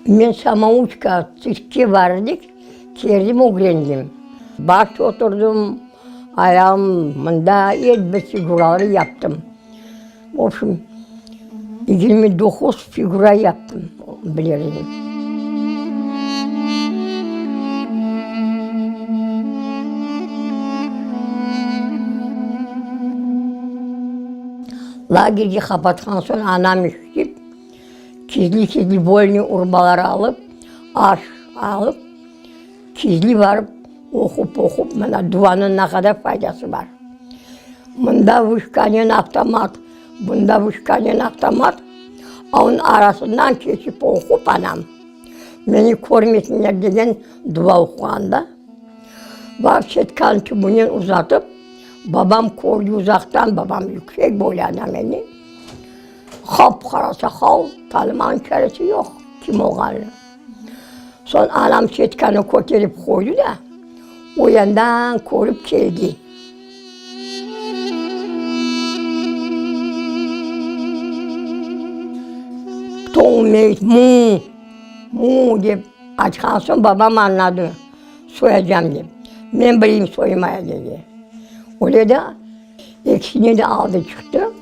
Men samouçka tsirkke bardık, keldim ögrendim. Baş oturdım, ayağım mında, er bir figuraları yaptım. V obşem, 29 figura yaptım, bilir edim. Lagerge qapatqan soñ anam işitip, gizli-gizli volnıy urbalar alıp, aş alıp, gizli barıp oqup-oqup, mına duvanıñ ne qadar faydası bar. Mında vışkanen avtomat, bunda vışkanen avtomat, onıñ arasından keçip oqup anam, meni körmesinler degen duva oquğanda, barıp setkanı tübünen uzatıp, babam kördi uzaqtan, babam yüksek boylu adam edi, Qap-qara saqal, tanımağın çaresi yoq, kim olğanını. Soñ anam setkanı köterip qoydı da, o yandan körip keldi. Toñ meyit mu, mu dep açqan soñ babam añladı, soyacam dep. Men bileyim soymaya dedi. Öyle de Ekisini de aldı çıqtı,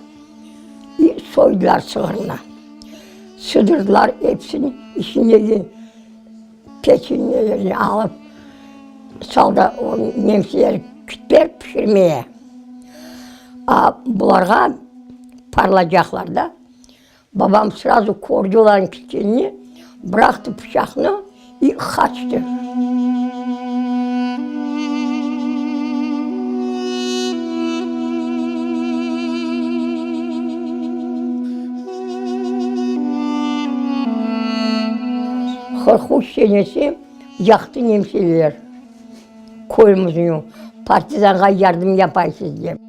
soydılar sığırnı. Sıdırdılar episini, içindeki peçenelerini alıp saldı o nemseler kitler pişirmeye. A bularğa parlacaqlar da. Babam srazu kördi olarnıñ ketkenini, bıraqtı pıçaqnı i qaçtı. 43 senesi yaqtı nemseler köyümizni, partizanğa yardım yapaysız dep.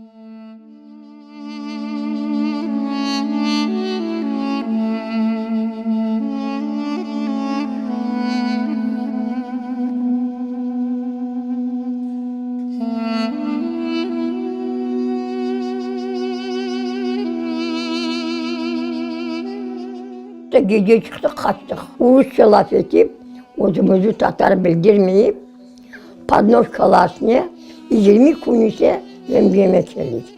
Gece çıqtıq, qaçtıq. Rusça laf etip, özümizni tatar bildirmeyip, podnojkalar üstüne 20 kün ise emceme keldik.